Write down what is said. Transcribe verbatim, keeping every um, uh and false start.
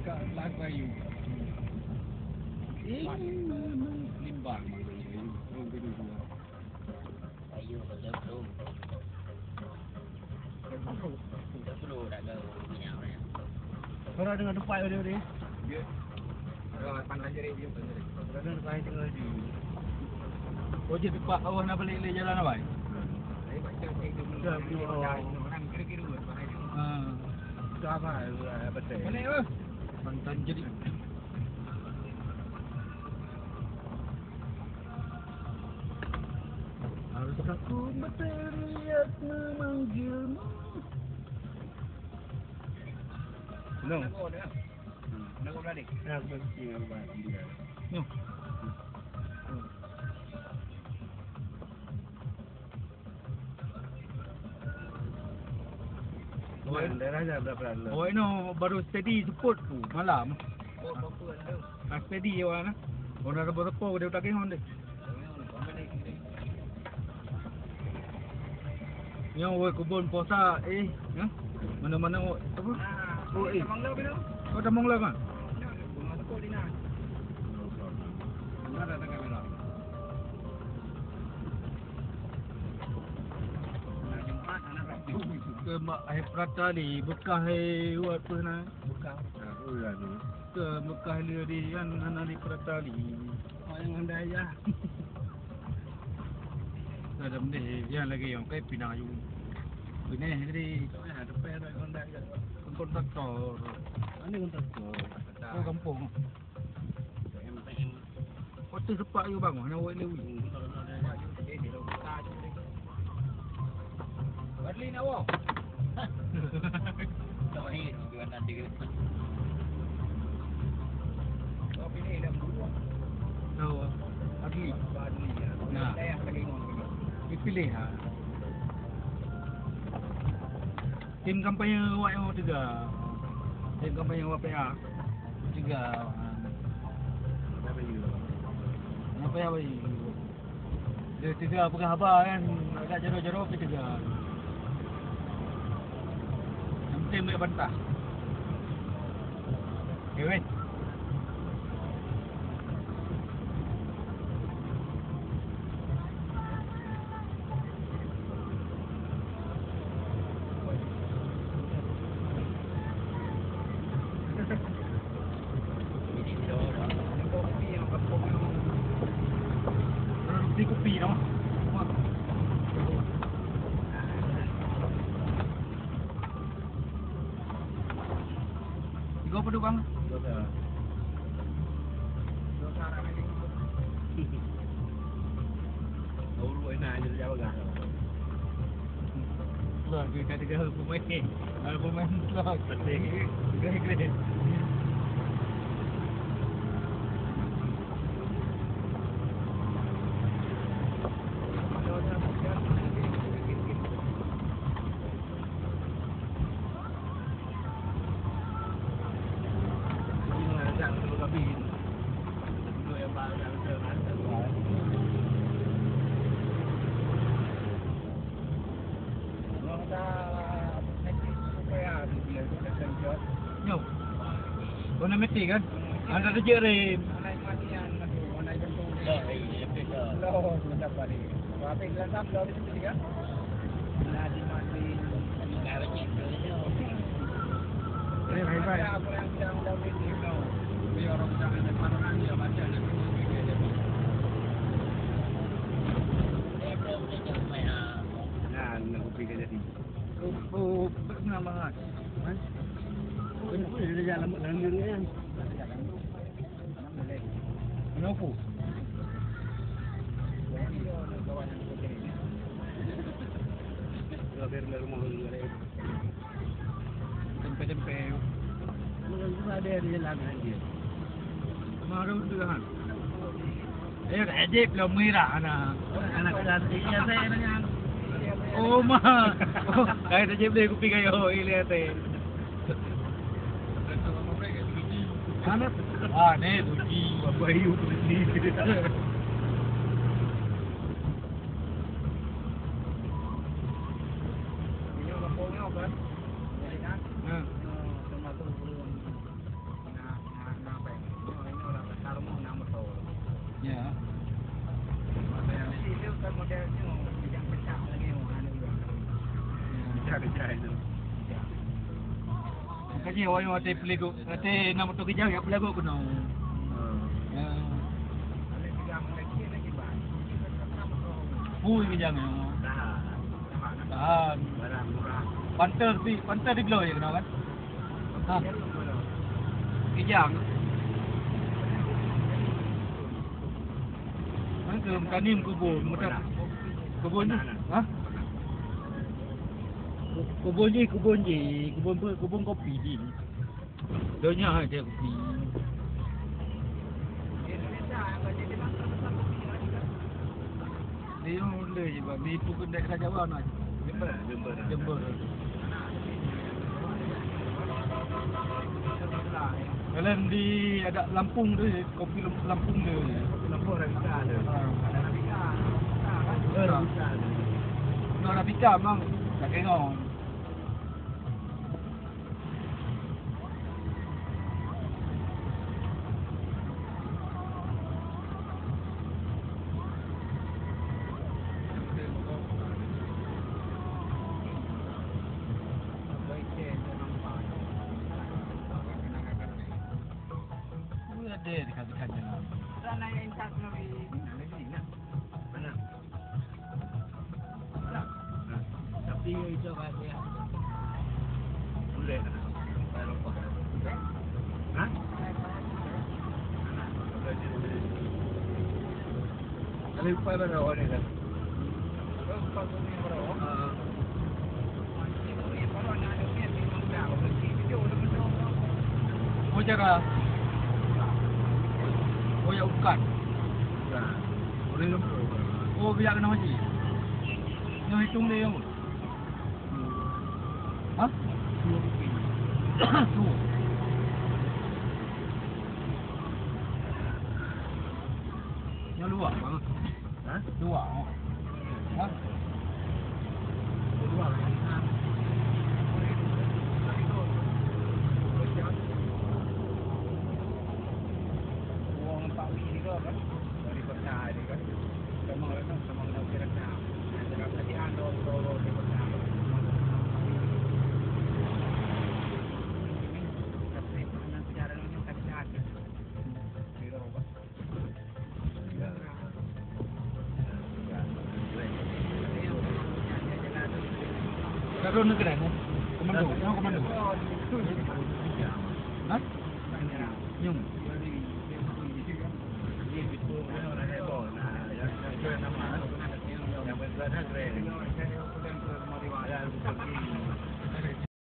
Lagu Ayu. Ih, limbang. Ayu, betul, betul. Orang dengan tempat dia ni. Ya. Orang pandai jadi dia. Orang dengan tempat dia ni. Oh, jadi tempat awak nak balik le jalan awai. Dah beli awak. Orang kira-kira buat bahaya. Ha. Dah apa? Betul. Balik apa? Mantan jadi. Harus aku berteriak memanggilmu. No. No. Awak inoe baru steady seupôt tu malam. Ka steady awak na. Orang sapo-sapo dia utak kehon deh. Nyoe woi kubon puasa eh, ha? Mana-mana woi apa? Oh eh. Oh tamong lah kan? Ke mak hai Pratali bekah hai wat pernah bekah. Ke bekah le di kan hana di Pratali. Yang anda ya. Ada mendeh yang lagi yang kai pinang ayu. Pinang jadi. Ada pernah anda ya. Kontraktor. Mana kontraktor? Oh kampung. Waktu sepak you bangun, nak buat lewi. Badli nak wow. Tak main, tuan ada. Kau pilih dah berdua. Tahu. Badli. Badli ya. Nah. Saya lagi ngomong. Dipilih ha. Tim kampanye awak nyang tiga. Tim kampanye awak P A. Tiga. Apa ya wei? Dia tiga peugah haba kan, agak jaro-jaro ke tiga. Yang penting baik bantah. Okey weh. Beli kupi dah. Tiga puluh bang. Tiga puluh. Urut enak je jauh lah. Lah, kita tiga pemain. Kalau pemain lah. Betul. Gede-gede. Nyoh. Kau nak mati kan? Anda tu je rem. Kenapa? Tempe-tempe. Ada di jalan dia. Maru tu kan. Eh, ejek belum merah ana. Anak cantik ya saya nanya. Oh ma. Oh, kai ejek beli kupi kayu ile teh. Mana? Ah, ni Puji. Bapak Ayu Puji. Nah. Makanya awak watèe peuleugu, watèe na moto keujang, ya peuleugu keunoe. Ya. Pui keujang ya. Tahan. Panther di, Panther di bloe ya keunoe kan? Ha. Keujang. Kan keu meukanem keubeuen, meukat-, keubeuen ni. Ha? Keubeuen jih, keubeuen jih, keubeuen, keubeuen kopi jih. Donya hai dia kopi. Dia mulai je, Bang. Di pukul daerah Jawa na. Jember. Jember. Jember. Dalam di ada Lampung tu, kopi Lam-, Lampung tu. Kopi Lampung Arabica tu. Ha. Ada Arabica. Ada Arabica tu. Ada Arabica, Bang. Tak tengok. Ui, ada dekat-dekat jalan. Sana yang tak lagi. Mana? Tapi itu kan ya. Boleh. Ha? Ada lupa dah awak ni dah. Ah. Oh, cara. Oh, ya, bukan. Bukan. Orang lembut. Oh, biar kena haji. Yang hitung dia, yang. Ha? Dua. Nyoe luwah banget. Ha? Luwah. Ha? Luwah. Wong Pak Wi ni ke, kan? Dari kota ni, kan? Sama, kan? Sama dengan kira-kira. Nah, dalam latihan, dua, dua, dua, dua, dua. Ka droen keunan, eh? Komando, nyoe komando. Ha? Nyung.